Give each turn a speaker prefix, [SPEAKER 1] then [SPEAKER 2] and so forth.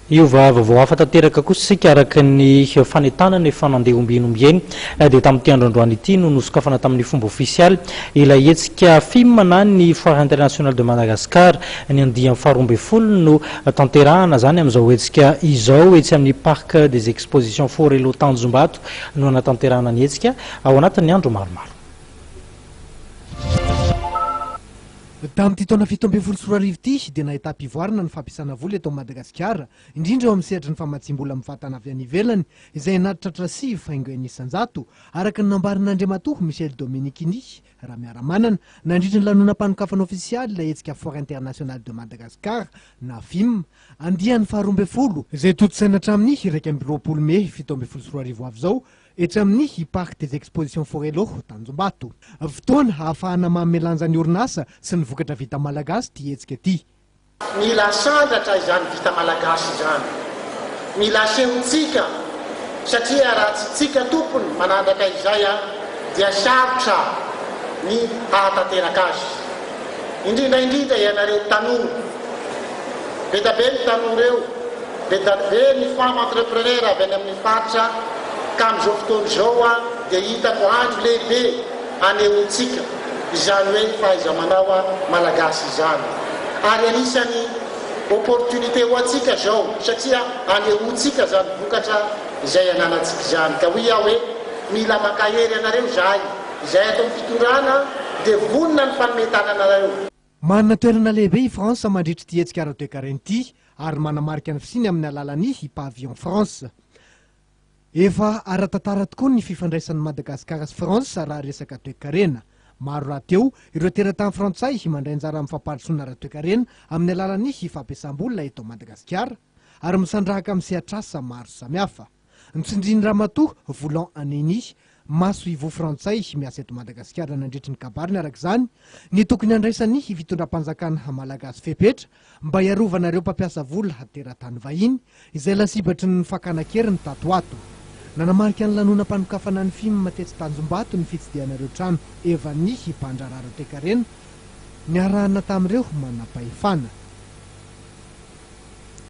[SPEAKER 1] Hiova vaovao hafa tanteraka kosa isika araka ny fanentanana efa nandeha ombieny ombieny dia tamin'ity andro androany ity no nosokafana tamin'ny fomba ofisialy ilay hetsika FIM na ny Foire Internationale de Madagascar. Ny andiany faha-12 no tanterahana izany amin'izao hetsika izao etsy amin'ny Parc des Expositions Forello Tanjombato no hanatanterahana ny hetsika ao anatin'ny andro maromaro.
[SPEAKER 2] Tamin'ity taona 2017 ity dia nahitam-pivoarana ny fampiasana vola eto Madagasikara, indrindra eo amin'ny sehatry ny famatsiam-bola mivantana avy any ivelany, izay nahatratra 9,6%, araka ny nambaran'Andriamatoa Michel Domenichini Ramiaramanana, nandritra ny lanonam-panokafana ofisialy ilay hetsika Foire Internationale de Madagascar na FIM, andiany faha-12, izay tontosaina hatramin'ny 21 mey 2017 ho avy izao Etsy amin'ny Parc des Expositions Forello, Tanjombato. Fotoana ahafahana manome lanja ny orinasa sy ny vokatra vita malagasy ity hetsika ity.
[SPEAKER 3] Mila asandratra izany vita malagasy izany. Mila asehontsika satria raha tsy tsika tompony manandratra izay dia sarotra ny hahatanteraka azy. Indrindra indrindra ianareo tanora. Be da be ny tanora eo. Be da be ny femme entrepreneur avy any amin'ny faritra ka amin'izao fotoana izao a dia hitako andro lehibe anehoantsika izany hoe fahaiza-manao a malagasy izany ary anisan'ny opportunité ho antsika izao satria anehoantsika izany vokatra izay ananantsika izany ka hoy aho hoe mila mankahery anareo izahay izay ato amin'ny fitondrana dia vonona ny fanome tanana anareo.
[SPEAKER 2] Manana toerana lehibe i France mandritra ity hetsika ara-toekarena ity ary manamarika ny fisiany amin'ny alalan'ny Pavillon France. Efa ara-tantara tokoa ny fifandraisan'i Madagasikara sy France raha resaka toekarena. Maro rahateo ireo teratany frantsay mandray anjara amin'ny fampandrosoana ara-toekarena amin'ny alalan'ny fampiasam-bola eto Madagasikara ary misandrahaka amin'ny sehatr'asa maro samihafa. Notsindrin'i Ramatoa Volant Aneny, masoivoho frantsay miasa eto Madagasikara nandritry ny kabariny araka izany, ny tokony handraisan'ny fitondram-panjakana malagasy fepetra mba hiarovana ireo mpampiasa vola teratany vahiny izay lasibatry ny fakana an-keriny tato ho ato. Nanamarika ny lanonam-panokafana ny fim tetsy Tanjombato ny fitsidihana ireo trano evan'ny mpandraharaha ara-toekarena niarahana tamin'ireo manampahefana.